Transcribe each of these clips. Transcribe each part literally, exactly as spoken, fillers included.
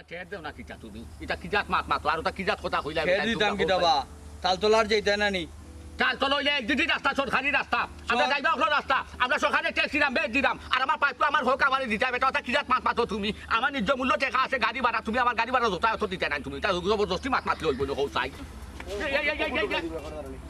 ঠের দেও না কিতা তুমি? ইটা কি জাত মাত মাতো? আর ওটা কি জাত কথা কইলা? খেয়ে দিতাম কিতা বা? তালতলার যেতে না নি? তালতলা অইলে এক দিদি রাস্তা, সরকারি রাস্তা। আমরা সর- যাইবা অকল রাস্তা। আমরা সরকারে ট্যাক্স দিলাম, বেশ দিলাম। আর আমার পাইপ তো আমার হক আমারে দিতে হবে। এটা ওটা কি জাত মাত মাতো তুমি? আমার ন্যায্য মূল্য টেকা আছে, গাড়ি ভাড়া। তুমি আমার গাড়ি ভাড়া যথা যথ দিতে নাই তুমি। এটা জবরদস্তি মাত মাতলে অইব না, হো চাই। এই, এই, এই, এই, এই, এই।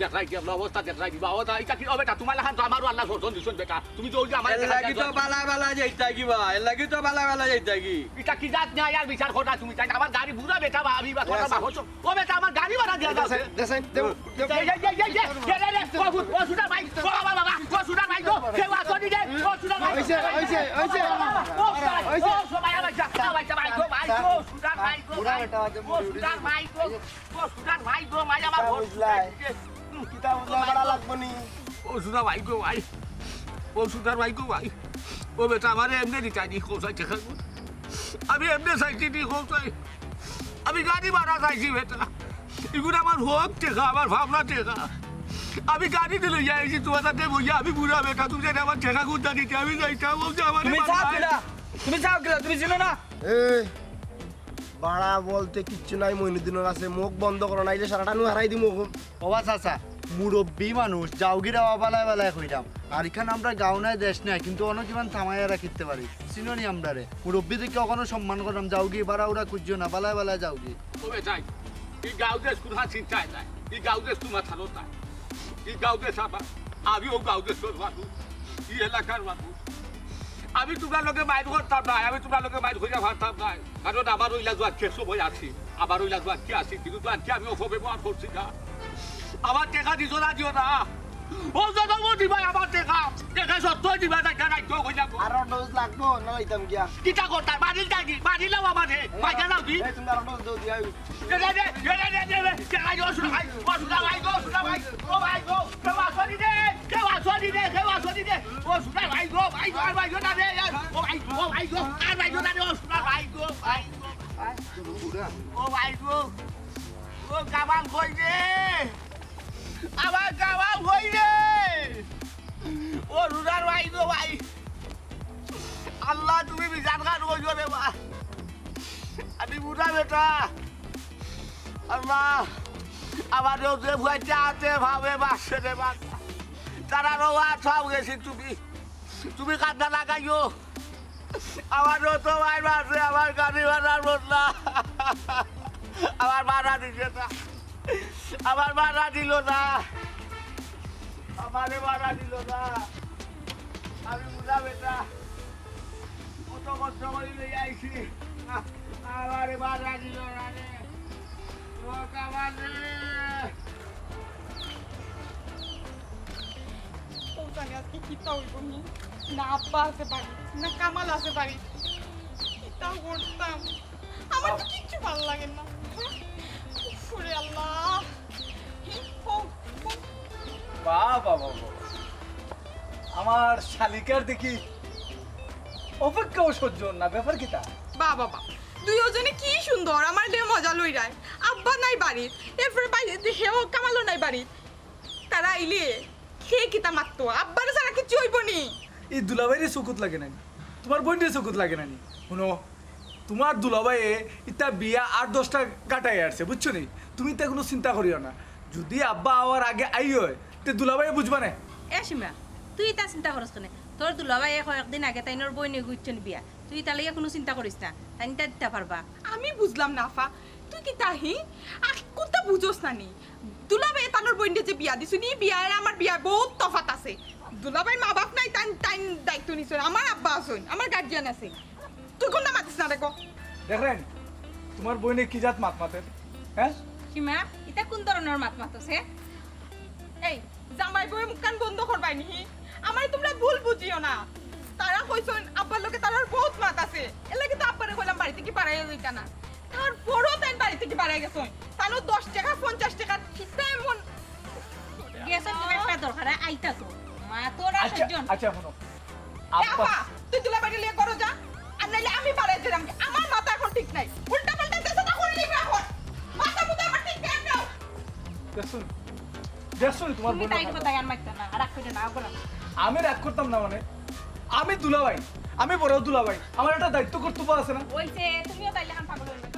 দেখরায় কি আমরা অবস্থা দেখরায় দিবা। ও তা, এটা কি হবে? তা তোমার লাখান তো আমারও আল্লাহ সরজন দিছন বেটা। তুমি তো ওই যে আমার এর লাগি তো বালা বালা যাইতা কি বা? এর লাগি তো বালা বালা যাইতা কি? ইটা কি জাত ন্যায় আর বিচার কথা তুমি তাই না? আমার গাড়ি বুড়া বেটা বা আমি বা কথা দেশাই। বাহন। ও বেটা আমার গাড়ি ভাড়া দিয়া দাও। দেশাই, দেশাই, দেও, দেও। এই, এই, এই, এই, এই, এই, এই, এই, ও ফুট, ও সুধার ভাই, ও বাবা, বাবা, ও সুধার ভাই গো, কেউ আছো নি রে? ও সুধার ভাই। ওইছে, ওইছে, ওইছে। ও সুধার ভাই, ওইছে। ও সবাই আমার যা, ভাই, ভাই গো, ভাই গো, সুধার ভাই গো, বুড়া ভাই, বেটা আছে, ও সুধার ভাই গো, ও সুধার ভাই গো, মাই আমার তা ও বুঝলাই। সুধার ভাই গো। কিতা বুঝলা, বাড়া লাগবো নি? ও সুধার ভাই গো ভাই, ও সুধার ভাই গো ভাই, ও বেটা আমারে এমনে দিতাই নি, কোথায় দেখা গো? আমি এমনে চাইছি নি, কোথায়? আমি গাড়ি ভাড়া চাইছি বেটা। এগুলো আমার হক টেকা, আমার ভাবনা টেকা। আমি গাড়ি দিয়ে লইয়া আইছি তোমার সাথে বইয়া, আমি বুড়া বেটা, তুমি জানি আমার টেকা গুনতা দিতে, আমি যাইতাম, বলছে আমার তুমি চাও কিলা? তুমি চাও কিলা? তুমি চিনো না? এ, বাড়া বলতে কিচ্ছু নাই মইনুদ্দিনর আছে, মুখ বন্ধ করো, নাইলে সারাটা নু হারাই দিমু। ওবা চাচা, মুরব্বি মানুষ, যাওগি রে বাবা, বালায় বালায় কইরাম। আর ইখান আমরা গাঁও নাই, দেশ নাই, কিন্তু অনো কিমান থামাইয়া রাখিতে পারি। চিনো নি আমরারে? মুরব্বি দেখে অখনো সম্মান কররাম, যাওগি, বাড়াউড়া খুঁজছো না, বালায় বালায় যাওগি। ও বেটাই, ই গাঁও দেশ কুনহান চিন্তায় নাই, ই গাঁও দেশ তোমার থানো তাই, ই গাঁও দেশ আমার, আমিও গাঁও দেশর মানুষ, ই এলাকার মানুষ। আমি তোমরার লগে মাইর করতাম না, আমি তোমরার লগে মাইর করিয়া পারতাম না, কারণ আমার ওই লাগু আজকে সময় আছি, আমার ওই লাগু আজকে আছি, কিন্তু তো আজকে আমি অপব্যবহার করছি না। আমার টেকা দিছো না, দিও না। ও জনম দিবা আমার টেকা, টেকা সত্য দিবা, টেকা রাখো, কই যাবো? আরো ডোজ লাগবো, না লইতাম গিয়া। কিতা করতাম? বাড়ি যাগি, বাড়ি লাও আমারে, পয়সা লাও দি। এই তুমি আরো ডোজ দাও দিয়া। দে, দে, দে, দে, দে, দে, দে, দে, আই, ও সুধার ভাই, ও সুধার ভাই গো, সুধার ভাই, ও ভাই গো, কেউ আছো নি রে, কেউ আছো নি রে, কেউ আছো নি রে, ও সুধার ভাই গো, ভাই গো, আর ভাই গো না রে, ও ভাই, ও ভাই গো, আর ভাই গো না রে, ও সুধার ভাই গো, ভাই গো, ও ভাই গো, ও কামাল কই রে, আমার কামাল কই রে, ও সুধার ভাই গো, ভাই। আল্লাহ, তুমি বিচার খান কইছো রে বা। আমি বুড়া বেটা। আল্লাহ, আমারেও যে ফুয়াইতে আতে ভাবে বাসে রে বা। তারারও আত ফাও গেছি তুমি। তুমি কান্দা লাগাইও। আমারও তো ভাই বাসে, আমার গাড়ি ভাড়ার বদলা। আমার ভাড়া দিছে না। আমার ভাড়া দিল না। আমারে ভাড়া দিল না। আমি বুড়া বেটা। কত কষ্ট করি লই আইছি। আমারে ভাড়া দিল না রে। ও কামাল রে। ও জানি আজকে কিতা অইব নি? না আব্বা আছে বাড়ি, না কামাল আছে বাড়ি। কিতা করতাম? আমার তো কিচ্ছু ভালো লাগে না। উফ, ওরে আল্লাহ। ও, ও। বাহ, বাহ, বাহ, বাহ। আমার শালিকার দেখি অপেক্ষাও সহ্য না, ব্যাপার কিতা? বাহ, বাহ, বাহ। দুইওজনে কি সুন্দর, আমার লইয়া মজা লইরায়। আব্বা নাই বাড়িত, এরপরে বাইরে যে হেও কামালও নাই বাড়িত। তারা আইলে কে কিতা মাততো? আব্বারে ছাড়া কিচ্ছু অইব নি। এই দুলাভাইরে চকুত লাগে না নি? তোমার বইনরে চকুত লাগে না নি? হুনো, তোমার দুলাভাইয়ে ইতা বিয়া আট দশটা কাটাই আসছে, বুঝছো নি? তুমি ইতা কুনু চিন্তা করিও না। যদি আব্বা আওয়ার আগে আই অয়, তে দুলাভাইয়ে বুঝবা না। এ সীমা, তুই ইতা চিন্তা করস কেনে? তোর দুলাভাইয়ে কয়েকদিন আগে তাইনর বইনর গুইচ্ছন বিয়া, তুই ইতা লইয়া কুনু চিন্তা করিস না, তাইন ইতা দিতা পারবা। আমি বুঝলাম না আফা, তুই কিতা হি? আর কুনতা বুঝস না নি? দুলাভাইয়ে তানর বইনরে যে বিয়া দিছইন, ই বিয়ায় আর আমার বিয়ায় বউত তফাত আছে। দুলাভাইর মা বাপ নাই, তাইন, তাইন দায়িত্ব নিছইন। আমার আব্বা আছইন, আমার গার্জিয়ান আছে। তুই কুনতা মাতিস না দেখো। দেখরায় নি, তোমার বইনে কি জাত মাত মাতের, হ্যাঁ? সীমা, ইতা কুন ধরনর মাত মাতছে? এই, জামাই বউয়ে মুখখান বন্ধ করবায় নি? আমারে তুমরা ভুল বুঝিও না। তারা কইছইন আব্বার লগে তারার বউত মাত আছে। এরলাগি তো আব্বারে কইলাম বাড়ি থাকি বারাইয়া যাইতা না। তারপরও তাইন বাড়ি থাকি বারাই গেছইন। তানু দশ টেকা, পঞ্চাশ টেকা, কিতা এমন? গেছইন তুমি একটা দরকারে, আইতা তো। মা তো আর আচ্ছা, সহ্য না। আচ্ছা, হুনো। এ আব্বা। আফা, তুই দুলাভাইরে লইয়া ঘরো যা। আর নাইলে আমি বারাই যাইরাম। আমার মাথা এখন ঠিক নাই। উল্টা পাল্টা চিন্তা করলি না এখন। মাথা মুথা আমার ঠিক নাই না। দেখছইন? দেখছইন তোমার তুমি বইন তাই কথা আর মাততা না, রাগ কইরা না, ওগুলো। আমি রাগ করতাম না মানে? আমি দুলাভাই, আমি বড় দুলাভাই, আমার একটা দায়িত্ব কর্তব্য আছে না? ওই যে তুমিও তাইলে এখন পাগল হয়ে গেছো।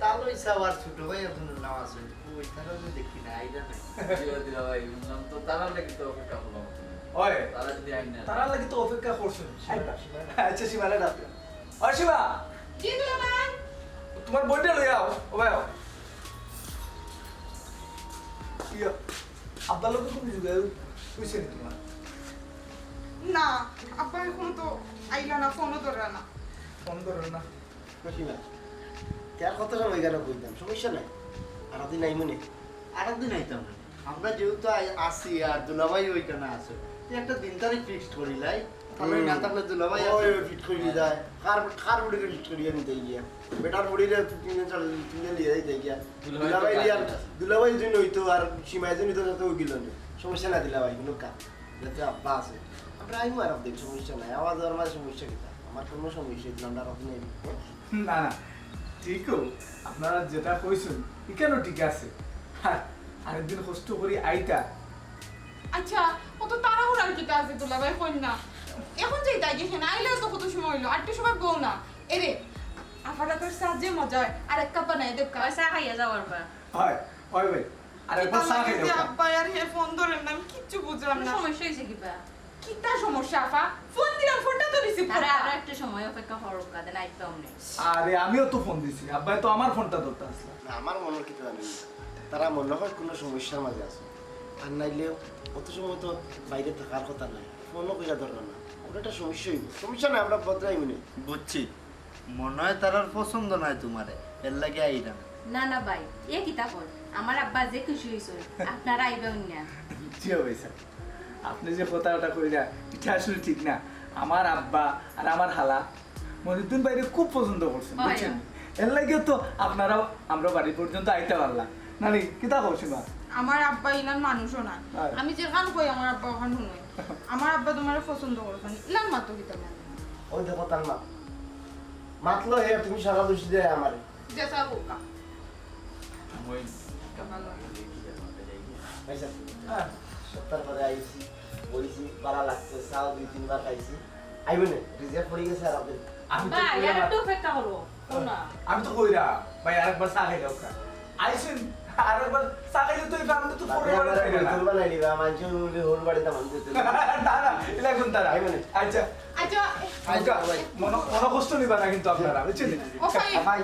তালই সাওয়ার ছোট ভাই একজনের নাম আছে। ওই তারা যে দেখি না, আইরা নাই। জি, ও দিলা ভাই, শুনলাম তো, তারার লাগি তো অপেক্ষা করলাম। ওই, তারা যদি আইন না। তারার লাগি তো অপেক্ষা করছেন। আচ্ছা, সীমারে ডাকো। ওই সীমা, জি, দুলাভাই। তোমার বইটা লই আও, ও ভাই আও। ইয়া, আব্বার লগে কোনো যোগাযোগ হইছে নি তোমার? না, আব্বা এখন তো আইলা না, ফোনও ধরে না। ফোন ধরে না? খুশি না? তে আর কত সময় কেন কইতাম? সমস্যা নাই। আর দিন আইমু নে। আর দিন আইতাম না। আমরা যেহেতু আই-, আছি আর দুলাভাই ওইখানে আছে, তে একটা দিন তারিখ ফিক্সড করি লাই। তাহলে হুম। না থাকলে দুলাভাই ওই, আছে। ওই ফিট করি যায়। কার, কার বুড়িরে ফিট করিয়া নিতে গিয়া? বেটার বুড়িরে তিন দিন, চার দিন, তিন দিন লিয়ে যাইতে গিয়া। দুলাভাই তো দুলাভাই কাছে লিয়া, আছে। দুলাভাই দিন হইতো আর সীমায় দিন হইতো, তো ওই গেল না। সমস্যা না দিলাভাই, কোনো কাজ। যাতে আব্বা আছে। আমরা আইমু আর দিন, সমস্যা নাই। আওয়াজ দেওয়ার মাঝে সমস্যা কিতা? আমার কোনো সমস্যা হইতো না, আমরা আর দিন আইমু। না, না, ঠিকও, আপনারা যেটা কইছেন, এখানেও ঠিক আছে। আর আরেকদিন কষ্ট করি আইতা। আচ্ছা, অত তাড়াহুড়ার কিতা আছে দুলাভাই, কইন না। এখন যাইতা গিয়া, না আইলেও তো কত সময় হইলো, আরেকটু সময় বও না। এরে, আফার হাতের চা যে মজা হয়, আর এক কাপ বানাই দেব কা। ওই চা খাইয়া যাও আরবার। হয়, হয় ভাই, আর একবার চা খাইয়া যাও। আব্বা আর হে ফোন ধরেন না, আমি কিচ্ছু বুঝলাম না। সমস্যা হইছে কিবা? কিতা সমস্যা আফা? ফোন দিলাম, ফোনটা তো রিসিভ আরে, করো। আরো একটু সময় অপেক্ষা করো, কাদের আইতাম নেই। আরে, আমিও তো ফোন দিছি, আব্বাই তো আমার ফোনটা ধরতে আসলা। না, আমার মনের কিতা জানি না। তারা মনে হয় কোনো সমস্যার মাঝে আছে। আর নাইলেও অত সময় তো বাইরে থাকার কথা নাই। ফোনও কইরা দরকার না। ওটা একটা সমস্যা হইব। সমস্যা নাই, আমরা বদলাইমু নে। বুঝছি। মনে হয় তারার পছন্দ নাই তোমারে, এর লাগি আইরা না। না, না ভাই, এ কিতা কর? আমার আব্বা যে খুশি হইছে, আপনারা আইবা না। জি ভাই সাহেব, আপনি যে কথাটা কইরা, এটা আসলে ঠিক না। আমার আব্বা আর আমার হালা মহিউদ্দিন ভাইরে খুব পছন্দ করছেন, হয়। বুঝছেন? এর লাগিও তো আপনারা আমরা বাড়ি পর্যন্ত আইতে পারলাম। নানি, কিতা কও সীমা? আমার আব্বা ইলান মানুষও না। হয়। আমি যেখান কই আমার আব্বা ওখান শুনে। আমার আব্বা তোমারে পছন্দ করছেন, ইলান মাতো কিতা মানে? ওই দেখো তার মা। মাতলো হে, তুমি সারা দোষ দেয় আমারে। যেটা হোক। মই কামাল লাগে দেখি যে আমাকে যাই। আচ্ছা, হ্যাঁ, সপ্তাহ পরে আইছি, বইছি, ভালা লাগছে, চাও দুই তিনবার খাইছি। আইবে না, রিজার্ভ পড়ে গেছে আর আপনি। আমি তো ভাই, কইরা আর একটু অপেক্ষা করো, শোনো না। আমি তো কইরা, ভাই, আরেকবার চা খাইলে ওকা। আইছেন, আরেকবার চা খাইলে তো এই ফ্যামিলি তো বাদে ফোন আবার করে খাইবে না। বোতল বানাই নিবা, মানুষের মুখে হোল বাড়িতে মানুষ দিতে। না, না, এটা এখন তারা। আইবে না। আচ্ছা। আচ্ছা, আচ্ছা, ভাই। মনো-, মনোকষ্ট নিবা না কিন্তু আপনারা, বুঝছেন? ও ভাই। ভাই,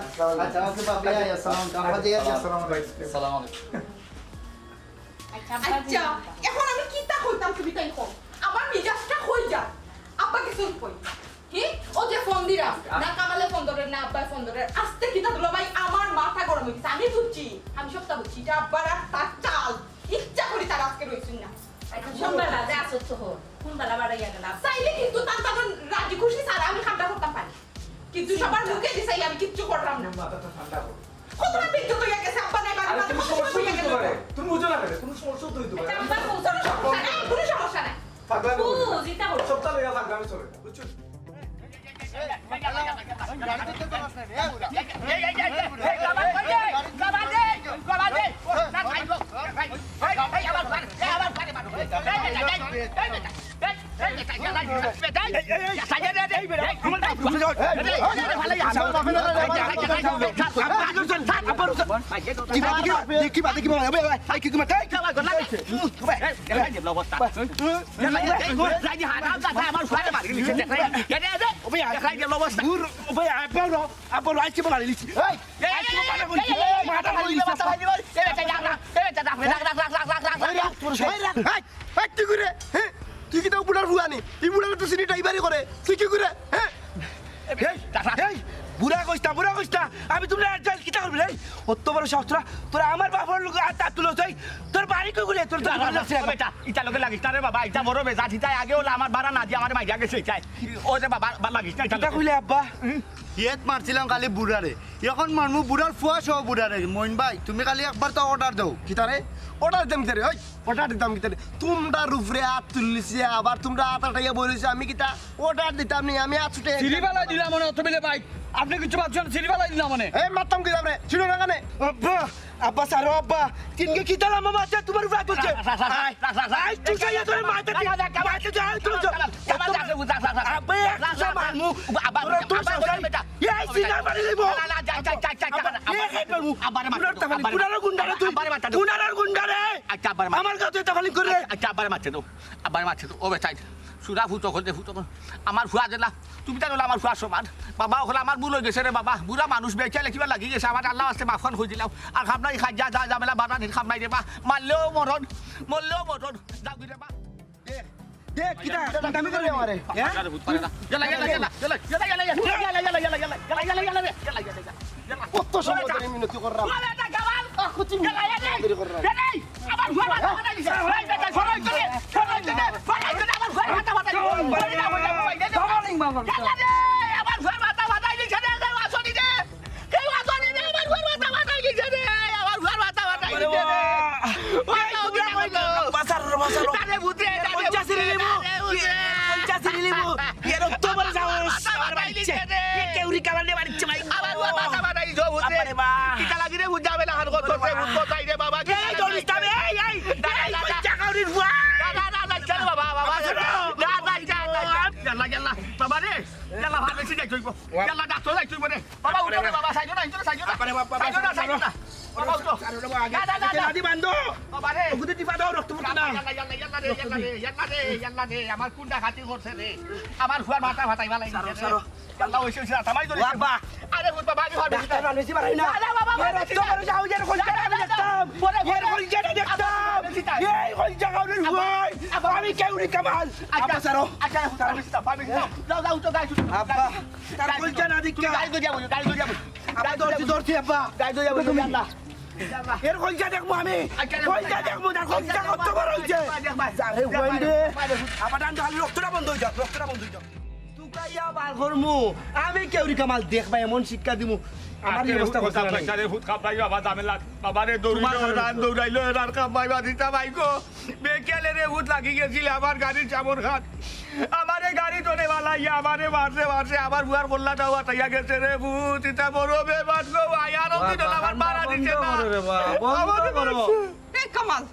আচ্ছা, ওকে, বাবা, এই, আসসালাম আলাইকুম। আব্বা, জি, আচ্ছা, আসসালামু আলাইকুম। আসসালামু আলাইকুম। আচ্ছা, আব্বা, আচ্ছা, জি। এখন আমি কিতা কইতাম, তুমি তাই কও। আমার মিজাজটা কই যা? আব্বা কিছু কই। হি? ও যে ফোন দিরা, না কামালে ফোন ধরে, না আব্বায় ফোন ধরে। আস্তে কিতা দুলাভাই, আমার মাথা গরম হয়ে গেছে। আমি বুঝছি, আমি সবটা বুঝছি। এটা আব্বার আর তার চাল। ইচ্ছা করি তার আজকে রইছুন না। আচ্ছা, কোন বেলা যে আসো তো হো? কোন বেলা বাড়াইয়া গেলাম? চাইলে কিন্তু তার, তার রাজি খুশি ছাড়া আমি কামটা করতাম পারি। কিন্তু সবার মুখে দিছাই আমি কিচ্ছু করলাম না। মাথাটা ঠান্ডা করো। কতটা বিদ্যুৎ হইয়া গেছে, আব্বা নাই বাড়ি, আরে, মাঝে তুমি কত সময় সমস্যা হইয়া হইতে গেল? পারে। তুমি বুঝো না কেন? তুমি সমস্যা তো হইতে পারে। আচ্ছা, আব্বা, কোনো সমস্যা নাই, কোনো সমস্যা নাই। পাগলামি করো না। বুঝি, তা বলো। সবটা লইয়া পাগলামি চলে না, বুঝছো? এই, তুই কিতা বুড়ার ফুয়া নি? ই বুড়ারে তো চিনি ড্রাইভারি করে। তুই কি করে? হ্যাঁ? এই, এই, বুড়া কইস না, বুড়া কইস না। আমি তোমরা এক জায়গায় কিতা করবি রে? অত বড় সাহস তোরা, তোরা আমার বাপর লোক আর তার তুলো তুই। তোর বাড়ি কই করে? তোর তো বাড়ি আছে। বেটা, ইটা লগে লাগিস না রে বাবা, ইটা বড় বেজাত, ইটা আগে হলে আমার বাড়া না দিয়ে আমার মাইয়া গেছে, ইটাই। ও রে বাবা, বাড়া লাগিস না, ইটা কিতা লগে। কইলে আব্বা? হুম? হিয়েত মারছিলাম খালি বুড়ারে। এখন মারমু বুড়ার ফুয়া সহ বুড়ারে। মইন ভাই, তুমি খালি একবার তো অর্ডার দাও। কিতারে? অর্ডার দিতাম কিতারে? ওই, অর্ডার দিতাম কিতারে? তোমরার উপরে হাত তুললিছে, আবার তোমরা হাত আটাইয়া বই রইছো। আমি কিতা অর্ডার দিতাম নি? আমি হাত ছুটে সিঁড়ি ফালাই দিলাম মনে অত বেলে ভাই। আপনি কিছু ভাবছেন, সিঁড়ি ফালাই দিলাম মনে। এই মারতাম কিতারে? ছিড়ো না কেনে? আব্বা, আব্বা, ছাড়ো আব্বা। তিনকে কিতা লাম্বা মারছে, তোমার উপরে হাত তুলছে। আয়, তুই যাইয়া ধরে মারতে দে। মারতে দে, আয়, তুই যা। আব্বা, এক চুষা মারমু। আব্বা, তোরা তো আব্বা, সাহস নাই। বেটা। এই সিঙ্গার বাড়ি লইব। না, না, যা, যা, যা, যা, যা। আব্বা, এক আব্বারে মারতে কুনার দেও, তাফালিং, আব্বারে কুনার মারতে দেও। গুন্ডারে তুই? আব্বারে মারতে দেও। কুনার গুন্ডারে? আচ্ছা, আব্বারে মারতে আমার দেও। কাছে তাফালিং করে। আচ্ছা, আচ্ছা, আব্বারে মারতে দেও। আব্বারে মারতে দেও। ও বেটাইন, সুরা ফুত অকল দে, ফুত অকল। আমার ফুয়া যেলা, তুমি তার অইলা আমার ফুয়ার সমান। বাবা, অকল আমার ভুল অই গেছে রে বাবা। বুড়া মানুষ বেচালে কিবা লাগি গেছে। আমার আল্লাহ আস্তে মাফ খান কই দিলাও। আর খাম নাই, খাইয়া যা ঝামেলা বাড়ানির খাম নাই রে বা। মারলেও মরণ, মরলেও মরণ। যাও গি রে বা। দেখ, দেখ, কিতা, কিতা আমি করে আমারে, হ্যাঁ? আরে ভূত পারে না। ইয়াল্লা, ইয়াল্লা, ইয়াল্লা, ইয়াল্লা। কত সময় ধরে মিনতি করলাম। আহ, কুচি মিনতি করলাম। বাঁচাও রে, বাঁচাও। আরে ভূতে, আরে কইজা ভূতে, ছিড়ি নিবো। আরে ভূতে। কইজা ছিড়ি নিবো। এর তো বড় সাহস। মাথা আমার ফাটাই বাড়িচ্ছে। দিছে রে। এ কেউরি কামাল নিয়া বাড়িচ্ছে ভাই। আমার ফুয়ার মাথা ফাটাই দিছে, ভূতে। বাবারে বা। কিতা লাগি রে, ভূত যাবে না, হার করতে, ভূত কোথায় রে বাবা? এই দৌড়িস না রে, এই, এই, এই, কইজা কাউরির ফুয়া। না, না, না, না, না, বাবা, বাবা, বাবা, না, না, না, না। ইয়াল্লা, ইয়াল্লা, বাবা রে, ইয়াল্লা, ফার্মেসি যাইতে অইবো। ইয়াল্লা, ডাক্তার যাইতে অইবো রে। বাবা, উঠো রে, বাবা, সাইডো না, ইঞ্জুরি সাইডো না। বাবারে বাবা, সাইডো না, সাইডো না। বাবা, উঠো। আরে বাবা, আগে না, না, না, না। লাঠি বান্ধো। বাবা রে। ওগুতে টিপা দাও, রক্ত পড়তো না। ইয়াল্লা, ইয়াল্লা, ইয়াল্লা রে, ইয়াল্লা রে, ইয়াল্লা রে, ইয়াল্লা রে, আমার কোনটা খাতি করছে রে? আমার ফুয়ার মাথা ফাটাই বালাই দিছে রে। ইয়াল্লা, ওইসে, ওইসে, থামাই ধরে। বাবা। আরে, ভূত বাবা, আমি ফার্মেসি ডাক্তার ফার্মেসি বাড়াই না। না, না, বাবা, এ রক্ত করে যাও, এর কইজা আমি দেখতাম। এর কইজা আমি দেখতাম। এই কইজা কাউরির ফুয়া। আমি কেউরি কামাল। আচ্ছা, আব্বা, ছাড়ো। আচ্ছা, ফার্মেসি যাও, ফার্মেসি যাও। যাও, যাও, উঠো, গাড়ি ছুটো। আব্বা, তার কইজা না দেখি। গাড়ি তো যাবো, গাড়ি তো যাবো। আব্বা, ধরছি, ধরছি, আব্বা। গাড়ি তো যাবো, ইয়াল্লা। এর কইজা দেখমু আমি। আচ্ছা, কইজা দেখমু না, কইজা কত বড় অইছে। দেখবা, দেখবা। যা রে, দেখবা, ওয়াইন রে। দেখবা, দেখবা। আবার টান তো খালি রক্তটা বন্ধ অই যাক, রক্তটা বন্ধ অই যাক। তুকাইয়া বার করমু। আমি কেউরি কামাল দেখবা, এমন শিক্ষা দিমু। আমার আরে ব্যবস্থা ভূত করতে খাবলাই, আরে ভূত খাবলাই, বাবা, ঝামেলা। বাবা রে, দৌড়াইলো, তোমার এরান দৌড়াইলো, এরার কামাই বাদিতা ভাই গো। বেকিয়ালে রে, ভূত লাগি গেছিল আমার গাড়ির চাবর খান। আমারে গাড়ি ধরে বালাইয়া, আমারে মারছে, মারছে, আমার বুয়ার কল্লাটাও আতাইয়া গেছে রে ভূত। ইতা বড় বেবাদ গো, ভাই, আর ওদিন হলো আমার বাড়া দিছে না। বন্ধ করো রে বাবা, বন্ধ আমারে করো। মারছে। এ কামাল,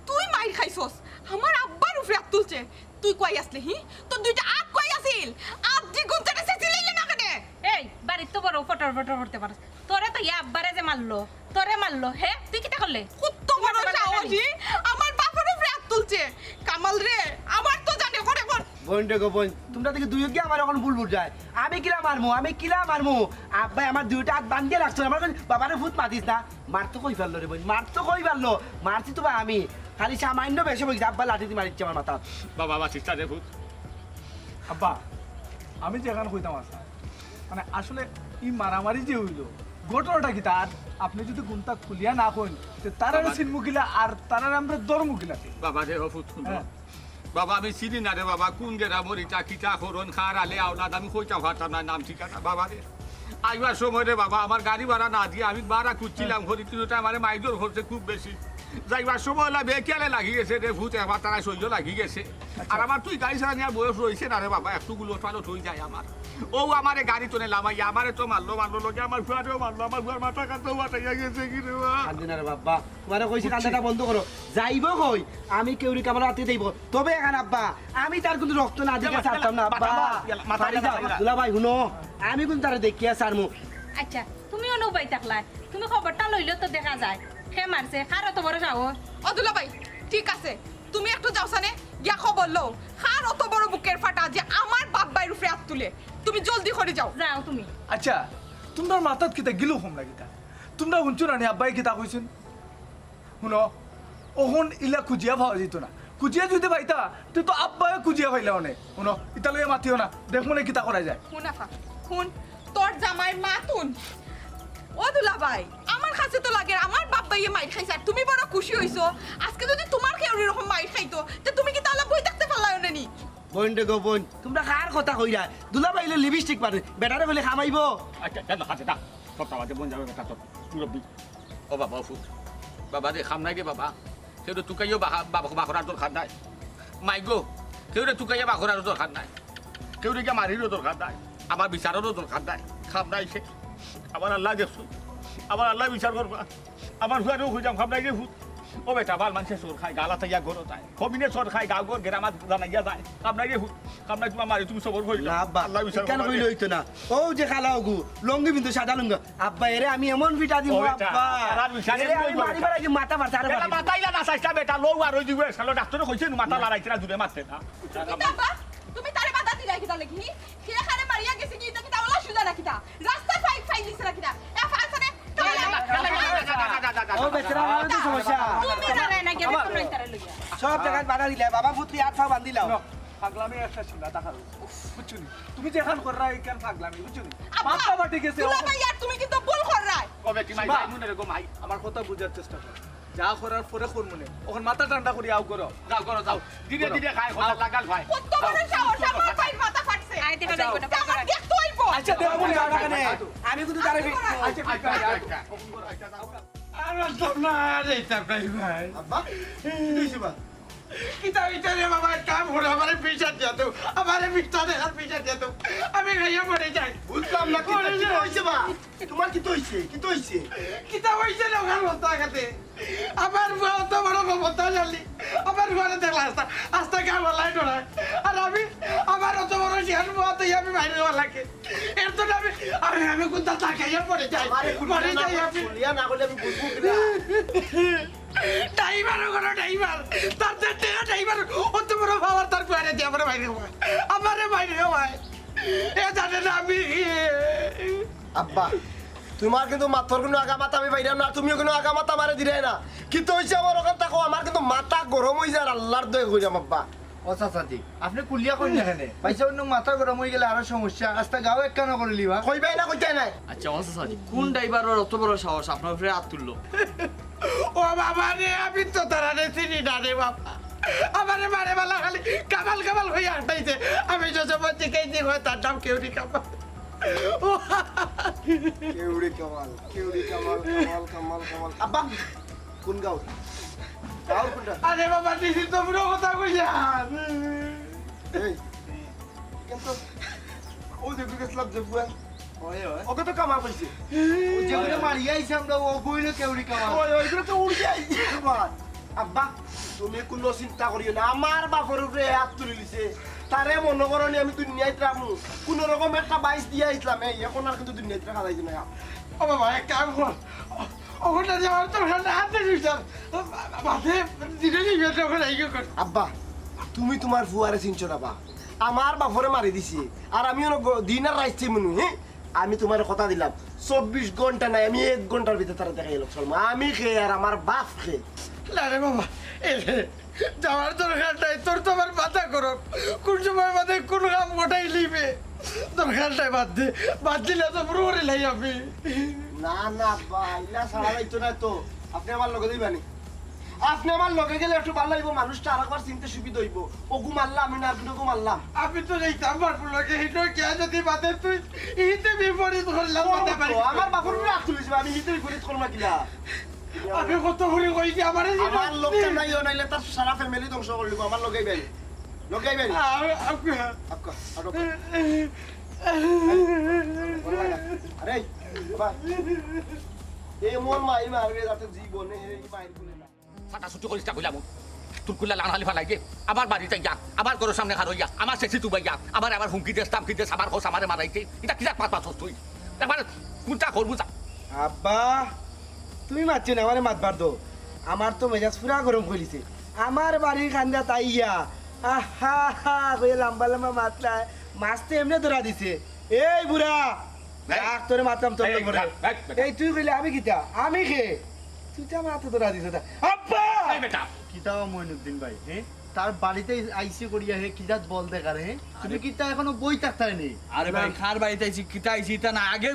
তুই মাইর খাইছস, আমার আব্বার উপরে আত তুলছে। তুই কই আসলে, হি? তোর দুইটা আত কই আছিল? আত দি গুনতে গেছে, চিল্লাইলে না কেনে? এই, বাড়ির তো বড় ফটর ফটর করতে পারস। তোরে তো ইয়া আব্বারে যে মারলো, তোরে মারলো, হে? তুই কিতা করলে? কত বড় সাহস, হি? আমার বাপের উপরে আত তুলছে। কামাল রে, আমার তো জানে করে কর। বইন রে গো বইন, তুমরা দেখি দুইও গিয়া আমার অখন ভুল বুঝায়। আমি কিলা মারমু, আমি কিলা মারমু? আব্বায় আমার দুইটা আত বান্ধিয়া রাখছে, আমার কইন, "বাবারে ভূত মাতিস না।" মার তো কই পারলো রে বইন, মার তো কই পারলো? মারছি তো বা আমি। খালি সামান্য বেশি বইছে, আব্বা লাঠি দি মারিচ্ছে আমার মাথা। বাবা, বাঁচিস না রে ভূত। আব্বা, আমি যেখান কইতাম আছে, মানে, আসলে ই মারামারি যে অইলো, ঘটনাটা কিতা? আর আপনে যুদি গুনতা খুলিয়া না কইন, তে তারারে বাবা। চিনমু কিলা আর তারারে আমরা ধরমু কিলা? বাবা রে, ও ফুত, হুনো। হ্যাঁ। বাবা, আমি চিনি না রে বাবা, কুন গেরামর ইটা, কিতা করইন, কার আলে আওলাদ, আমি কইতাম পারতাম না নাম ঠিকানা। বাবা রে, আইবার সময় রে বাবা, আমার গাড়ি ভাড়া না দিয়া আমি ভাড়া খুঁজছিলাম, হ্যাঁ। করি তুই ওটা আমারে মাইজর করছে খুব বেশি। যাইবার সময় অলা বেকিয়ালে লাগি গেছে রে, ভূত একবার তারা সইল লাগি গেছে। আচ্ছা। আর আমার তুই গাড়ি চালানিয়া বয়স রইছে না রে বাবা, একটু গুলো পালো থই যায় আমার। ও আমারে গাড়ি তনে লামাইয়া, আমারে তো মারলো, মারলো লগে আমার ফুয়ারেও মারলো, আমার ফুয়ার মাথা কাটতেও ফাটাইয়া গেছে কি রে বা? কান্দি না রে বাবা, তোমারে কইছি বুঝছি। কান্দাটা বন্ধ করো। যাইবো কই? আমি কেউরি কামালর আতে দেইবো। তবে এখন আব্বা, আমি তার কিন্তু রক্ত না দিকে ছাড়তাম না আব্বা। মাথা, মাথা, পারি যাও, মাথা। দুলাভাই হুনো, আমি কিন্তু তারে দেখিয়া ছাড়মু। আচ্ছা, তুমি অনু বাই থাকলায়, তুমি খবরটা লইলে তো দেখা যায়। কে মারছে? কার অত বড় সাহস? ও দুলাভাই, ঠিক আছে, তুমি একটু যাও সানে, গিয়া খবর লও। কার অত বড় বুকের ফাটা যে আমার বাপ ভাইর উপরে আত তুলে? তুমি জলদি করি যাও। যাও তুমি। আচ্ছা, তুমরার মাথাত কিতা গিলু কম না কিতা? তুমরা হুনছো না নি আব্বায় কিতা কইছইন? হুনো, অখন ইলা খুঁজিয়া পাওয়া যাইতো না। খুঁজিয়া যুদি পাইতা, তে তো আব্বায় খুঁজিয়া পাইলা অনে। হুনো, ইতা লইয়া মাতিও না। দেখমু নে কিতা করা যায়। হুন আফা, হুন, তোর জামাইর মাত হুন। ও দুলাভাই, আমার কাছে তো লাগে আমার বাপ ভাইয়ে মাইর খাইছে, আর তুমি বড় খুশি অইছো। আজকে যুদি তুমার কেউর এরকম মাইর খাইতো, তে তুমি কিতা অলা বই থাকতে পারলায় অনে নি? বইন রে গো বইন, তুমরা কার কথা কইরায়? দুলাভাইলে লিপস্টিক মারে, বেটারে কইলে কামাইবো। আচ্ছা, যা, যা, যা, সবটা বাদে বইন যাবে বেটা তোর মুরব্বি। ও বাবা, ও ফুত। বাবা রে, কাম নাই রে বাবা। কেউরে তুকাইয়া বাহা-, বাবা, বাখরার দরকার নাই। মাই গো, কেউরে তুকাইয়া বাখরার দরকার নাই। কেউরে গিয়া মারিরও দরকার নাই। আমার বিচাররও দরকার নাই। কাম নাই শেষ। আমার আল্লায় দেখছইন। আমার আল্লায় বিচার করবা। আমার ফুয়ারেও কইতাম, কাম নাই রে ফুত। ও বেটা, বাল মানষে চোর খায়, গালা তাইয়া ঘরো যায়। কমিনে চোর খায়, গাঁও ঘর গেরামাত জানাইয়া যায়। কাম নাই রে, কাম নাই তোমার মারে, তুমি সবর করি না, আব্বা, আল্লাহ বিচার ইখান করবা কইলে রে। অইতো না। ও যে খালা ওগু, লুঙ্গি পিন্দু সাদা লুঙ্গি। আব্বা, এরে আমি এমন পিটা দিমু, ও বেটা, আব্বা। তারার বিচার এরে এমনি আমি অইবো মারি বেটা। মারি মারি মাথা ফাটাই বেটা, মারি। মাথা ইলা না চাইতা বেটা, লউ আর ওই দিবে, শালা ডাক্তরে কইছে নু, মাথা লড়াইতে না, জুরে মারতে না। তুমি তো আব্বা, তুমি তারে বাধা দিলাই কিতা লাগি? হি? হে খানে মারিয়া গেছে কি, ইতা কিতা ওলা সুজা না কিতা? রাস্তা ফাইক ফাইক দিছে না কিতা? এ ফালসানে, ও বেচারা, আমার তো সমস্যা। তুমি দাঁড়ায় না, গেলে আমার তোমরা তারে লইয়া। সব জায়গায় বাধা দিলে, বাবা পুত্রি আট পা বান্ধিলাও। না, পাগলামি একটা ছিল, তা কারণ। বুঝছো নি? তুমি যেখান কররা, এইখান পাগলামি, বুঝছো নি? আব্বা, মাথা ফাটি গেছে, দুলাভাই, আর তুমি কিন্তু ভুল কররায়। কবে কি মাই, মাই, মনে রেখো, মাই। আমার কথা বুঝার চেষ্টা করো। যা করার পরে করমু নে। অখন মাথা ঠান্ডা করি আও করো। যাও, করো, যাও। ধীরে ধীরে খায়, কথা লাগাল ভাই। কত বড় সাহস, আমার ভাইর মাথা ফাটছে। আয়, দেখা যাইবো না, আমার দেখতে অইবো। আচ্ছা, দেওয়া মনে হয় না কেনে? আমি কিন্তু তারে আচ্ছা, আচ্ছা, আচ্ছা, আচ্ছা। আর বলতাম না, আর এইটা ভাই, ভাই। আব্বা, কি হইছে বা? কিতা হইছে রে বাবা? এক কাম করো, আমারে বিষ আনিয়া দেও। আমারে বিষ আনিয়া দেও। আমি খাইয়া মরি যাই। বুঝলাম না, কিতা, মরি কিতা যাই। হইছে বা? তোমার কিতা হইছে? কিতা হইছে? কিতা হইছে রে, ওখান বলতে আগাতে? আমার ফুয়া অত বড় ক্ষমতাশালী। আমার ফুয়ারে দেখলা আস্তা, আস্তা গাঁওবালায় ডরায়। আর আমি, আমার অত বড় শিয়ান ফুয়া তো আমি বাইরে যাওয়া লাগে। এর তো আমি, আমি, আমি কোনটা তাকাইয়া পড়ে যাই। আমারে খুলিয়া মরে না যাই কইলে, আমি। খুলিয়া না কইলে আমি বুঝবো কিলা? ড্রাইভার ওখানে ড্রাইভার। তার যে টেকা ড্রাইভার, অত বড় পাওয়ার তার ফুয়ারে দিয়া আমারে বাইরে হওয়ায়। আমারে বাইরে হওয়ায়। এ জানে না আমি। আব্বা, তোমার কিন্তু মাতর কুনু আগামাথা আমি পাইরাম না, তুমিও কুনু আগামাথা আমারে দিরায় না। কিতা হইছে আমার ওখান থাকো, আমার কিন্তু মাথা গরম হই যার, আল্লাহর দোহাই কইরাম আব্বা। ও চাচাজি, আপনে খুলিয়া কইন না কেনে? পয়সা অন্য মাথা গরম হই গেলে আরো সমস্যা, আস্তা গাঁও একখানা করিলিবা। কইবায় না, কইতায় নায়। আচ্ছা, ও চাচাজি, কোন ড্রাইভারর অত বড় সাহস আপনার উপরে আত তুললো? ও বাবা রে, আমি তো তারারে চিনি না রে বাবা। আমারে মারে বালা খালি কামাল কামাল হইয়া আটাইছে। আমি যে সময় জিকাইছি হয় তার নাম কেউরি কামাল। ও কেউরি কামাল, কেউরি কামাল, কামাল, কামাল, কামাল। আব্বা, কোন গাঁও? গাঁও কোনটা? আরে বাবা, দিদি তো পুরো কথা কইয়া। এই, কিন্তু ও যে গেছলাম যে বুয়া। ওই, ওই। ওকে তো কামাল কইছে। ও যেগুলো মারিয়া আইছে আমরা, ও কইলো কেউরি কামাল। ওই, ওইগুলো তো উড়ে আইছে। আব্বা, আব্বা, তুমি কোনো চিন্তা করিও না। আমার বাপর উপরে হাত তুলি দিছে। তারে মনে করো নি আমি দুনিয়াত রাখমু। কোনো রকম একটা বাইশ দিয়া আইছলাম, এই, এখন আর কিন্তু দুনিয়াত রাখা যাইতো না। ও বাবা, এক কাম কর। ও-, ওখানে যাওয়ার তো ওখানে হাতে দিতাম। বাদে দিনে দিবে তো ওখানে এই কর। আব্বা, তুমি তোমার ফুয়ারে চিনছো না বা? আমার বাপরে মারি দিছে। আর আমি অনো গ-, দিন আর রাইত চাইমু নি, হে? আমি তোমারে কথা দিলাম, চব্বিশ ঘন্টা নাই, আমি এক ঘন্টার ভিতরে তারে দেখাই লইয়া চলমু। আমি কে আর আমার বাপ কে? না রে বাবা, এ রে, যাওয়ার দরকার নাই, তোর তো আমার মাথা গরম। কোন সময় বাদে কোন কাম গোটাই লিবে? দরকার নাই, বাদ দে, বাদ দিলে তো পুরো করে লাই আমি। না, না, আব্বা, ইলা ছাড়া যাইতো না তো। আপনে আমার লগে যাইবা নি? আপনে আমার লগে গেলে একটু ভালা অইবো, মানুষটা আরেকবার চিনতে সুবিধা অইবো। ওগু মারলাম, আমি না, ওগু মারলাম। আমি তো যাইতাম বাপর লগে, হিটো কে যদি বাদে তুই, ইতে বিপরীত করলাম, ও, বাদে বাড়ি। আমার বাপর উপরে আত তুলিস, আমি ইতে বিপরীত করলাম কিলা? আমি কত করি কইছি, আমারে যে আমার লগে নাই, ও নাইলে তার সারা family ধ্বংস করিলিবো, আমার লগে আইবা নি। লগে আইবা নি। আ-, আ-, আক্কা, আটো। আরে, বাবা। এই মন মাই মারবে, যাতে জীবনে এই মাইর খুলে না। ফাটা ছুটি করিস না কইলাম। তুই কইলা লান হালি ফালাই দে। আমার বাড়িত আইয়া, আমার ঘরর সামনে খাড়ইয়া, আমার শেষি তুবাইয়া, আমার আবার হুমকি দেস, তামকি দেস, আমার খোঁজ আমারে মারাইতে। ইটা কিলা পাত পাত তুই? একবার কোনটা করবো যা। আব্বা, তুমি মাতছো না, আমারে মাতবার দেও। আমার তো মেজাজ পুরা গরম করিলিছে। আমার বাড়ির কান্দাত আইয়া, আহা হা কইয়া লম্বা লম্বা মাতরায়, মাছ তো এমনে ধরা দিছে। এই বুড়া, এই। রাখ, তোরে মাতলাম তোর এই, লগে। রাখ, রাখ, বেটা। এই তুই কইলে আমি কিতা? আমি কে? তুই তো আমার আতো ধরা দিছস না। আব্বা! এই বেটা। কিতা ও মইনুদ্দিন ভাই, হে? তার বাড়িত আইছি করিয়া হে কিতা বল দেখার, হে? তুমি আরে কিতা এখনো বই থাকতায় নি? আরে ভাই, না। কার বাড়িত আইছি, কিতা আইছি, ইতা না, আগে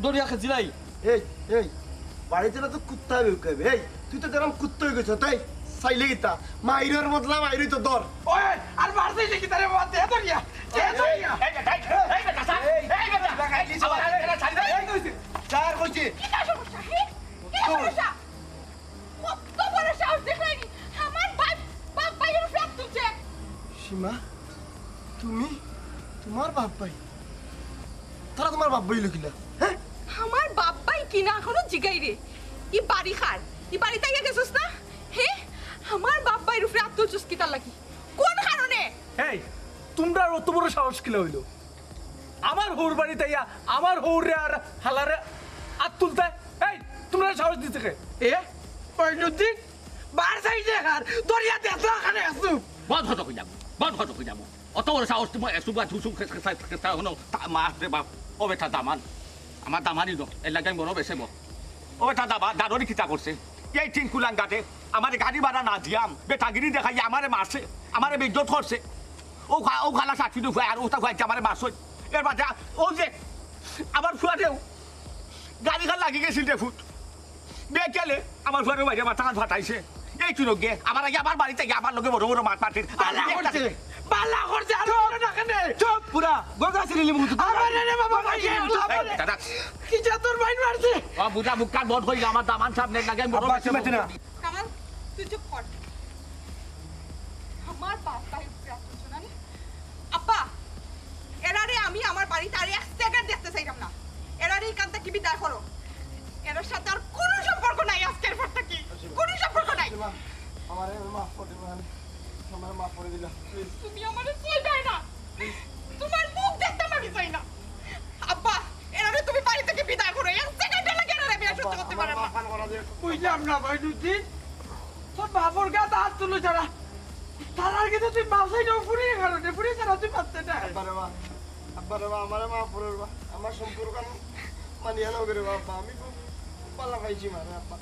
ধরিয়া খেছিলাই। এই, এই, বাড়িত না তো কুত্তা বেউকাইবে। এই, তুই তো যেরকম কুত্তা হয়ে গেছ, তাই? চাইলে কিতা? মাইরর বদলা মাইরই তো ধর। ওই, আর মারছে যে কিতা রে বাবা, দে ধরিয়া, দে ধরিয়া। এই বেটা, এই, এই বেটা, এই, এই বেটা, এই বেটা, এই, এই বেটা, এই, এই বেটা, ছাড়ি দে। এই কইছি, যা আর কইছি। কিতা সমস্যা, হে? কিতা সমস্যা? কত বড় সাহস দেখলায়নি? আমার বাপ, বাপ ভাইর উপরে আত তুলছে। সীমা, তুমি, তোমার বাপ ভাই? তারা তোমার বাপ ভাই অইলো কিলা? হ্যাঁ? আমার বাপ ভাই কিনা এখনো জিগাইরে। ই বাড়ি কার? ই বাড়িত আইয়া গেছস না? হে তুলছস কিতার লাগি? কোন কারণে? এই, তুমরার অত বড় সাহস কিলা অইলো? আমার হউর বাড়িত আইয়া আমার হউরে আর হালারে আত তুলতায়? এই, তুমরারে সাহস দিছে কে? এ, মইনুদ্দিন, বার চাই যে কার, দরিয়া দেখলা কানে আসু। বন্ধ হতো কই যাবো, বন্ধ হতো কই যাবো। অত বড় সাহস তুমার, এসু বা ঝুসু খেস খেস খেস খেস হনো, তা মাছ রে বাপ, ও বেটা দামান। আমার দামানি ন, এর লাগি আমি বড় বেশে বড়। ও বেটা দাবা, দারুরি কিতা করছে? এই তিন কুলাঙ্গাতে আমারে গাড়ি ভাড়া না দিয়াম, বেটাগিরি দেখাই আমারে মারছে, আমারে বেইজ্জত করছে। ও খা-, ও খালা সাক্ষী তো ফুয়া, আর ওটা ফুয়া আমারে মারছে। এর বাদে ও যে আমার ফুয়ারেও গাড়ি খান লাগি গেছিল রে ফুট। বেকেলে আমার ফুয়ারে বাইরে মাথা ফাটাইছে। এই তুই লোক গে, আমার আগে আমার বাড়িতে গিয়ে আমার লগে বড় বড় মাত মাতির। বালা করছে, বালা করছে, আর বলো না কেনে? চুপ, পুরা গঙ্গা সিরিলি মুখ। আমার রে বাবা, ভাই, এই, আল্লাহ, এই, দাদা। কি জাতর মাইর মারছে? ও বুঝা মুখ কান বন্ধ কইলা, আমার দামান সামনে লাগে, বড় আব্বা, বেশে তুমি মাতে না। কামাল, তুই চুপ কর। আমার বাপ ভাই উপরে আক্রমণ, আমি আব্বা, এরারে আমি আমার বাড়িত আর এক সেকেন্ড দেখতে চাইতাম না। এরারে ইখান থাকি বিদায় করো। এরার সাথে আর কোনো সম্পর্ক নাই আজকের পর থাকি। কোনো সম্পর্ক নাই। মা, আমারে মাফ করে দিবা, আমারে মাফ করে দিলা, প্লিজ। তুমি আমারে কইবায় না। তুমার মুখ দেখতাম আমি চাই না। আব্বা, এরারে তুমি বাড়ি থাকি বিদায় করো। এক সেকেন্ডের লাগি এরারে আমি আর সহ্য করতে পারতাম না। কইলাম না, মইনুদ্দিন, তোর বাপর গাত আত তুলো ছাড়া। তার আগে তো তুই বাঁচাই যাও ফুরির কারণে, ফুরি ছাড়া তুই বাঁচতে না। আব্বা রে মা, আব্বা রে মা, আমারে মাফ করে রে বা। আমার সম্পর্ক আমি মানিয়া নাও রে বাবা, আমি খুব ভালা পাইছি মারে আব্বা।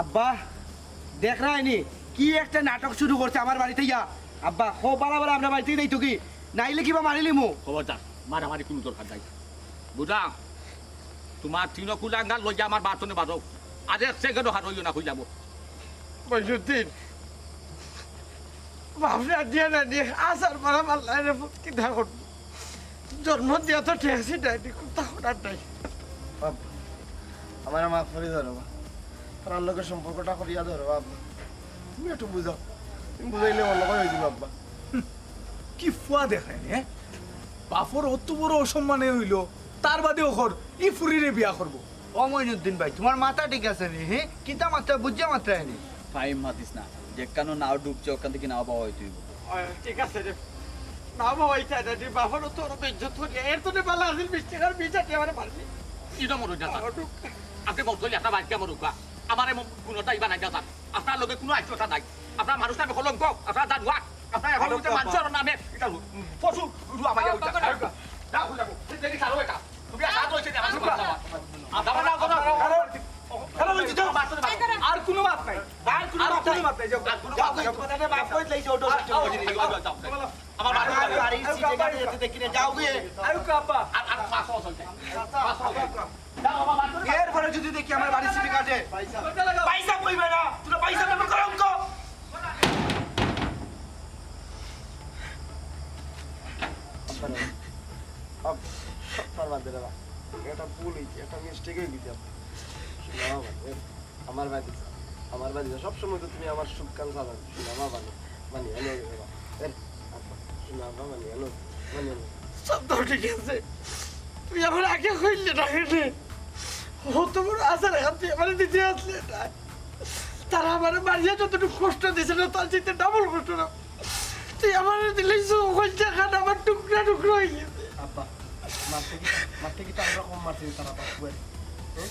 আব্বা, দেখরায়নি, কি একটা নাটক শুরু করছে আমার বাড়িত আইয়া। আব্বা, হো বালা বালা আমরার বাড়িত থাকি যাইতো কি, নাইলে কিবা মারিলিমু। খবরদার, মারামারি কুনু দরকার নাই। বুঝা, তুমার তিন কুলাঙ্গার লইয়া আমার বাড়ি থনে বারও। আর এক সেকেন্ডও হারইও না, কইলাম। মইনুদ্দিন, বাপরে দিয়া না নিয়া, আসার মারা মারলাই রে, কিতা করবো? জন্ম দিয়া তো ঠেকছি না, এটি কুনতা করার নাই। বাপ, আমারে মাফ করি দেও রে বা। তারার লগে সম্পর্কটা করিয়া দেও রে বা। তুমি একটু বুঝাও, তুমি বুঝাইলে মনে হয় হয়ে যাবে আব্বা। কি ফুয়া দেখায় নি, হ্যাঁ? বাপর অত বড় অসম্মানে হইলো, তার বাদে অখন ই ফুরিরে বিয়া করবো। ও মইনুদ্দিন ভাই, তুমার মাথা ঠিক আছে নি? হে, কিতা মাত্রা বুঝিয়া মাত্রা নি? ফাইম মাতিস না, যেখানো নাও ডুবছে, ওখান থাকি নাও বাবা হইতে হইব। ও, ঠিক আছে রে। নাও বাবা, ইচ্ছা এটা রে, বাপর তো আরো বেইজ্জত করিয়া, এর তো নে বালা আছিল, বিশ টেকার বিশ আটি আমারে মারলি। ইনো মরো যা। আরো ডুব। আপনি মরতে একটা বাচ্চা মরুকা। আমারে ম-, কুনটাই বানাই যা। আপনার লগে কুনু আইসটা নাই। আপনার মানুষ নামে কলঙ্ক, আপনার দাদুয়া, আপনার এখন হইতে মানুষের নামে এটা পশু রুয়া মাইয়া হইতে। যাও, যাও, যাও। দেখি কারো এটা। তুমি আর সাথ হইছে না, আমার সাথে যাও। আর যাবো না, যাবো না। কারো, কারো হইছে, যাও। আর কোনো মাত নাই। আর কোনো আর মাত কোনো নাই। মাত নাই, যাও। আর কোনো যাও, মাত নাই। যাও। কথাটা মাফ করে দিলাই, যাও, যাও, যাও, যাও। আমার বাড়ি আর বাড়ি সিটে গাড়ি যেতে দেখি না, যাও গিয়ে। আয়ুকা আব্বা। আর, আর পাঁচশো চলছে। পাঁচশো চলছে। এরপরে যদি দেখি আমার বাড়ি সিটি কাটে, পয়সা কইবে না, তোরা পয়সা দেবে কলঙ্ক। আব-, আমার বাদ দে রে বা। এটা ভুল হইছে, এটা মিস্টেক হয়ে গেছে। আমার বাদ দে। আমার বাড়ি যাও, সবসময় তো তুমি আমার সুখ কাঙ্ক্ষা জানো, শোনা মা, বানি, বানি, এনো, এনো, এনো, এর, আব্বা, শোনা মা, বানি, এনো, বানি, এনো। সব তো ঠিক আছে, তুই আমার আগে কইলে না কেনে? ও তো বড় আশা রাখাত তুই আমার দিতে আসলে না। তারা আমার মারিয়া যতটুকু কষ্ট দিছে না, তার চাইতে ডাবল কষ্ট না। তুই আমার দিলে সব কইছে খান আমার টুকরা টুকরা হয়ে গেছে। আব্বা, মারতে কি, মারতে কি তো আমরা কম মারছি তারা বাপুয়ার? হ্যাঁ?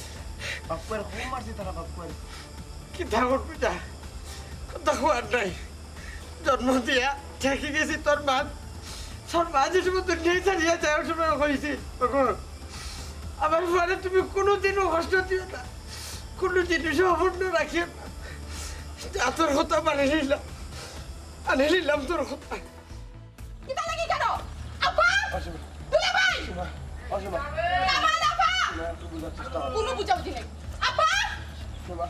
বাপুয়ার কম মারছি তারা বাপুয়ার। কিতা করবি যা? কথা কওয়ার নাই। জন্ম দিয়া ঠেকি গেছি তোর মা। তোর মা যে সময় দুনিয়া ছাড়িয়া যায়, ওই সময় কইছি, "ওগো, আমার ফুয়ারে তুমি কোনোদিনও কষ্ট দিও না, কোনো জিনিসও অপূর্ণ রাখিও না।" যা তোর কথা মানি নিলাম, মানি নিলাম তোর কথা। কিতা লাগি কেন? আব্বা! অসীমা। দুলাভাই! অসীমা, অসীমা। দামান আব্বা! না, একটু বুঝার চেষ্টা করো। কোনো বুঝাবুঝি নাই। আব্বা! সীমা,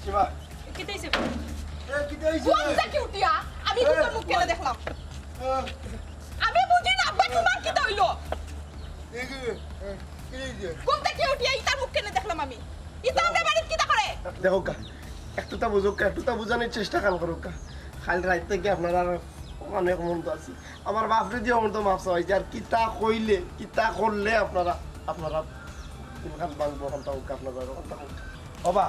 সীমা। কিতা হইছে? এ, কিতা হইছে? কোন জায়গায় উঠিয়া? আমি এ, তোর মুখ কেন দেখলাম? এ। আমি বুঝি না, আব্বা, তোমার কিতা হইলো? এই যে, এ, কিতা হইছে? কোন জায়গায় উঠিয়া ইতার মুখ কেন দেখলাম আমি? ইতা আমরা বাড়িত কিতা করে? দেখো কা, একটু তা বুঝো কা, একটু তা বুঝানোর চেষ্টা খান করো কা। কাল রাইত থাকি আপনারা আর অনেক মন তো আছি। আমার বাপরে দিয়ে আমার তো মাফ চাওয়াইছে। আর কিতা কইলে, কিতা করলে আপনারা, আপনারা কোনখান ভাঙবো, কোনটা হোক, আপনারা কোনটা হোক। ওবা,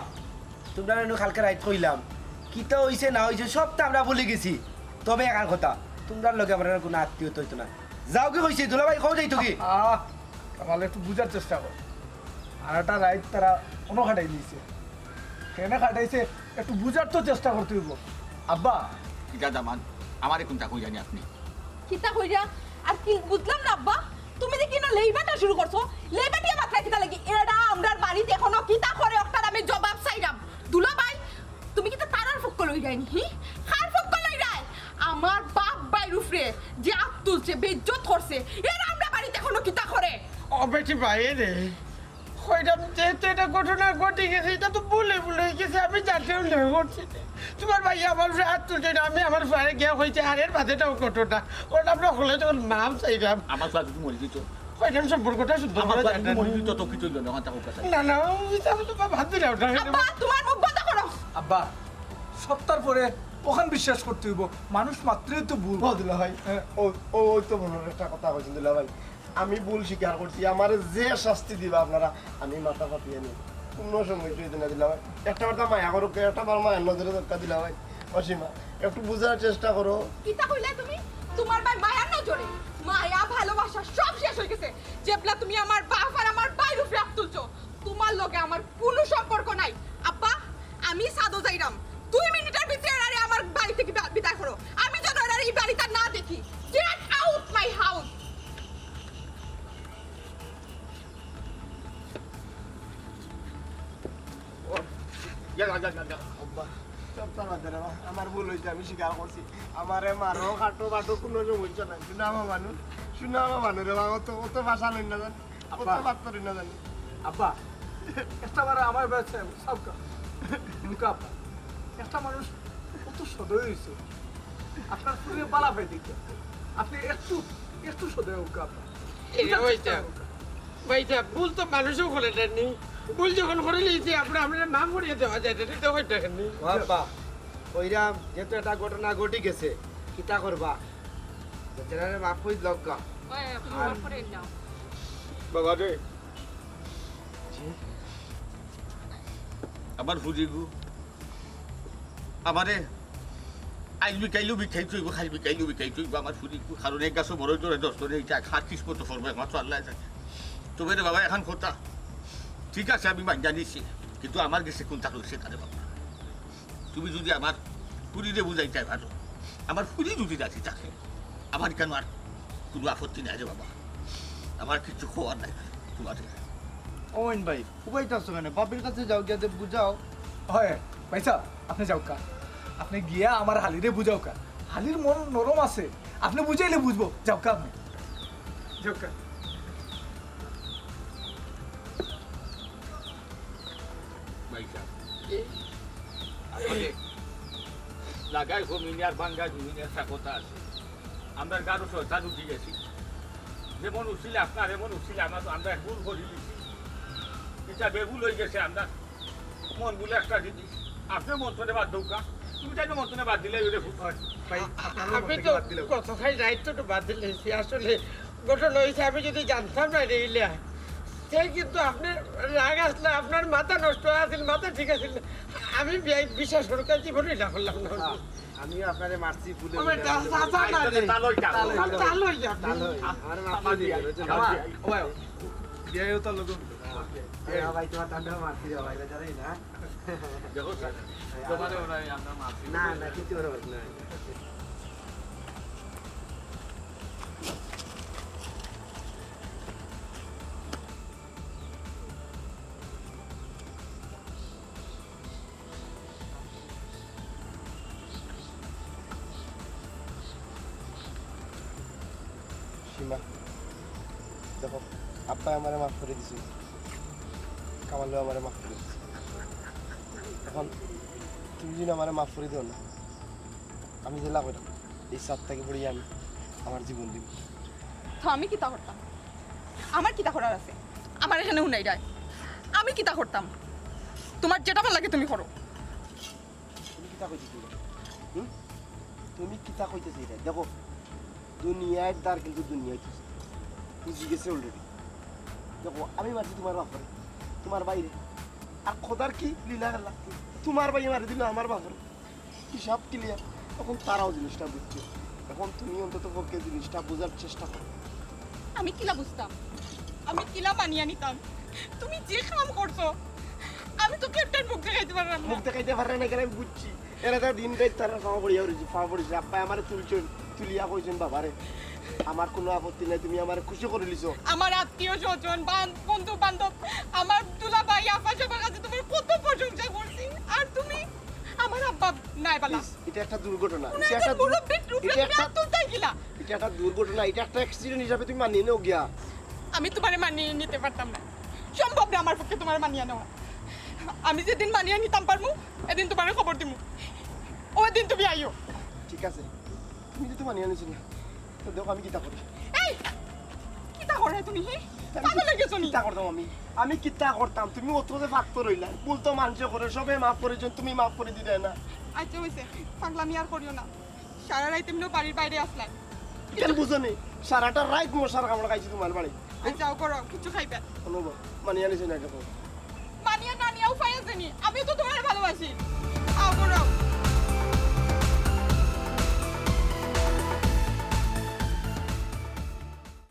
তোমরা এনে কালকে রাইত কইলাম, কিতা অইছে না অইছে সব তো আমরা ভুলি গেছি। তবে একখান কথা, তুমরার লগে আমরার কুনু আত্মীয়তা অইতো না। যাওগি কইছি, দুলাভাই, কও যাইতোগি। আহ, কামাল, একটু বুঝার চেষ্টা কর। আর একটা রাইত তারা অনো খাটাই দিছে, কেনে খাটাইছে, একটু বুঝার তো চেষ্টা করতে অইবো। আব্বা, কিতা দামান, আমারে কুনতা কইরানি আপনে? কিতা কইরা? আর কি বুঝলাম না আব্বা, তুমি যে কিনা লেইবাটা শুরু করছো, লেইবাটিয়া মাতরায় কিতা লাগি? এরা আমরার বাড়িত এখনো কিতা করে, অকটার আমি জবাব চাইরাম। দুলাভাই, তুমি কিতা তারার পক্ষ লইরায়নি, হি? কার পক্ষ লইরায়? আমার বাপ ভাইর উপরে যে আত তুলছে, বেইজ্জত করছে, এরা আমরার বাড়িত এখনো কিতা করে? ও বেটি ভাই রে, কইরাম যেহেতু এটা ঘটনা ঘটি গেছে, এটা তো ভুলে ভুলে অই গেছে, আমি জানতেও না করছি। তুমার ভাই আমার উপরে আত তুলছে না, আমি আমার ভাইরে গিয়া কইছি, আর এর বাদে এটাও ঘটনা, ওটা আমরা হলে যখন মাফ চাইরাম। আমার ভাই যদি মরি দিত, কইরাম সম্পর্কটা শুদ্ধ আমার করা ভাই যায় যদি না। মরি দিত, তো কিছু হইল না, ওখান থাকুক কথা। না, না, ওই তো আমি তো বাদ দিলাম না। আব্বা, তুমার মুখ বন্ধ করো। আব্বা, সত্যার পরে ওখান বিশ্বাস করতে অইবো, মানুষ মাত্রই তো ভুল। ও দুলাভাই, হ্যাঁ। ও, ও, ওই তো মনে হয় একটা কথা কইছেন দুলাভাই, আমি ভুল স্বীকার করছি, আমারে যে শাস্তি দিবা আপনারা, আমি মাথা ফাটিয়ে নিব, কোনো সময় হইতে না দিলাম। একটা বার মায়া করো, একটা বার মায়ার নজরে ধক্কা দিলাম ভাই। অসীমা, একটু বুঝার চেষ্টা করো। কিতা কইলা তুমি? তুমার ভাই মায়ার নজরে? মায়া, ভালোবাসা সব শেষ হয়ে গেছে। যেবলা তুমি আমার বাপ আর আমার ভাইর উপরে আত তুলছো, তুমার লগে আমার কোনো সম্পর্ক নাই। আব্বা, আমি ছাদো যাইরাম, দুই মিনিটের ভিতরে এরারে আমার বাড়ি থেকে বিদা-, বিদায় করো। আমি যেন এরারে এই বাড়িটা না দেখি। Get out my house! আব্বা, সব তো আমার দ্বারা, আমার ভুল হইছে, আমি স্বীকার করছি। আমারে মারো, কাটো, বাটো, কোনো সমস্যা নাই। শুনামা মানুষ, শুনামা মানুষ রে বাবা, অত, অত ভাষা লই না জানি, অত আব্বা। বাত করি না জানি। আব্বা, একটা বার আমার বাচ্চা, সব কা-, হুনকা আব্বা, একটা মানুষ কত সদয় হইছে। আপনার ফুরিয়ে বালা পাই দেখি। আপনি একটু, একটু সদয় হউক্কা আব্বা। এই বুঝার ভাইটা, চেষ্টা করুক্কা। ভাইটা, ভুল তো মানুষও করে দেননি। ভুল যখন করে লিয়েছে, আপনি, আপনারা মাফ করিয়ে দেওয়া যায়, এটা তো হয় না কেন? ও আব্বা, কইরাম, যেহেতু একটা ঘটনা ঘটি গেছে, কিতা করবা? বেচারারে মাফ করি লগ্গা। ওই, এখন আর মাফ করে দাও। বাবা রে। জি। আমার ফুরিগু, আমারে আইজ বিকাইলেও বিকাইতে অইবো, কাইল বিকাইলেও বিকাইতে অইবো আমার ফুরিগু, কারণ এক গাছো বড়ই ধরে দশ ধরে, এটা কার কিসমতো পড়বো একমাত্র আল্লায় জানে। তবে রে বাবা, একখান কথা, ঠিক আছে, আমি মানিয়া নিছি, কিন্তু আমার গেছে কুনতা রইছে না রে বাবা। তুমি যদি আমার ফুরিরে বুঝাইতায় পারো, আমার ফুরি যদি রাজি থাকে, আমার কেনে আর কুনু আপত্তি নাই রে বাবা, আমার কিচ্ছু কওয়ার নাই তুমারে। ওইন ভাই, উবাইতাছো কেনে? বাপের কাছে যাওগিয়া যে বুঝাও। হয়, ভাইসাব, আপনে যাউক্কা। আপনে গিয়া আমার হালিরে বুঝাউক্কা। হালির মন নরম আছে। আপনে বুঝাইলে বুঝবো। যাউক্কা আপনে। যাউক্কা। ভাইসাব, আসলে লাগাই জমিনে আর ভাঙ্গা জমিনে একটা কথা আছে। আমরার গারো শয়তান উঠি গেছে। যেমন উঠছিল আপনার, এমন উঠছিল আমার, তো আমরা ভুল করি দিছি। এটা বেভুল হয়ে গেছে, আমরা মন বলে একটা জিনিস। আপনে মন তো বাদ দেউক্কা, তুমি তাই মন তো বাদ দিলে ওরে ভুল। ভাই, আপনার মন আমি থেকে তো বাদ দিলাম। গত কাল রাইত তো বাদ দিলাইছি। আসলে ঘটনা হয়েছে, আমি যদি জানতাম না রে ইলা, সে কিন্তু আপনার রাগ আসলে আপনার মাথা নষ্ট আছিল, মাথা ঠিক আছিল না। আমি বিয়া-, বিশ্বাস করুক্কা জীবনে না করলাম না। আমিও আপনারে মারছি ভুলে ও বেটা, ভুলে। চাচা না রে। তালই, তালই। তালই, তালই। তালই। আমার মাফ করে দিও, বুঝছো? আমার, ও ভাই, বিয়াইও তার লোক। হ্যাঁ। এ, ভাই, তোমার তান্ডা মারছি রে ভাই, বেচারাই না। দেখো, স্যার, তোমারে ওরা আমরা মারছি। না, না, কিছু ওরা না। সীমা, দেখো, আব্বায় আমারে মাফ করি দিছে, কামালেও আমারে মাফ করি দিছে। এখন তুমি যদি আমারে মাফ করি দেও না, আমি যেলা কইরাম, এই ছাদ থাকি পড়িয়া আমি আমার জীবন দিমু। তো আমি কিতা করতাম? আমার কিতা করার আছে? আমার এখানে হুনাইরায়। আমি কিতা করতাম? তুমার যেটা ভালা লাগে তুমি করো। তুমি কিতা কইতে চাইরায়? হুম? তুমি কিতা কইতে চাইরায়? দেখো, দুনিয়ার দ্বার কিন্তু দুনিয়ায় বুঝি গেছে already। দেখো, আমি মারছি তুমার বাপরে, তুমার ভাইরে। আর খোদার কি লীলা খেলা? তুমার ভাইয়ে মারি দিল আমার বাপরে। হিসাব ক্লিয়ার। এখন তারাও জিনিসটা বুঝছে। এখন তুমি অন্তত পক্ষে জিনিসটা বোঝার চেষ্টা করো। আমি কিলা বুঝতাম? আমি কিলা মানিয়া নিতাম? তুমি যে কাম করছো, আমি তো কেউটার মুখ দেখাইতে পারলাম না। মুখ দেখাইতে পারে না কেন আমি বুঝছি। এরা তো দিন রাত তারা ফাও পড়িয়া রয়েছে, ফাও পড়িছে। আব্বায় আমারে তুলছেন, তুলিয়া কইছেন, "বাবারে, আমার কোনো আপত্তি নাই, তুমি আমারে খুশি করে লিছো।" আমার আত্মীয় স্বজন, বান- বন্ধু বান্ধব, আমার দুলাভাই, আফা সবার কাছে তোমার কত প্রশংসা করছি, আর তুমি আমার আব্বা নাই বালা। Please, এটা একটা দুর্ঘটনা। কোনো এটা একটা একটা দুর- মুরব্বীর উপরে এটা তুমি একটা আত্মহত্যা গিলা। এটা একটা দুর্ঘটনা, এটা একটা অ্যাক্সিডেন্ট হিসাবে তুমি মানিয়ে নেও গিয়া। আমি তোমারে মানিয়ে নিতে পারতাম না, সম্ভব না আমার পক্ষে তোমারে মানিয়ে নেওয়া। আমি যেদিন মানিয়ে নিতাম পারমু, এদিন তোমারে খবর দিমু, ওই দিন তুমি আইও। ঠিক আছে, তুমি যদি মানিয়ে নিছো না, তো দেখো আমি কিতা করি। এই, কিতা করে তুমি? হি, পাগল হয়ে গেছো নি? কিতা করতাম আমি? আমি কিতা করতাম? তুমি অত যে ফাক্ত রইলা, ভুল তো মানষে করে, সবে মাফ করেছেন, তুমি মাফ করে দিলে না। আচ্ছা, হইছে, পাগলামি আর করিও না। সারা রাইত এমনিও বাড়ির বাইরে আসলাম। কেন বুঝো নি? সারাটা রাইত মশার কামড় খাইছি তোমার বাড়ি। আচ্ছা, যাও করো, কিছু খাইবে। অনুভব, মানিয়ে নিছো না দেখো।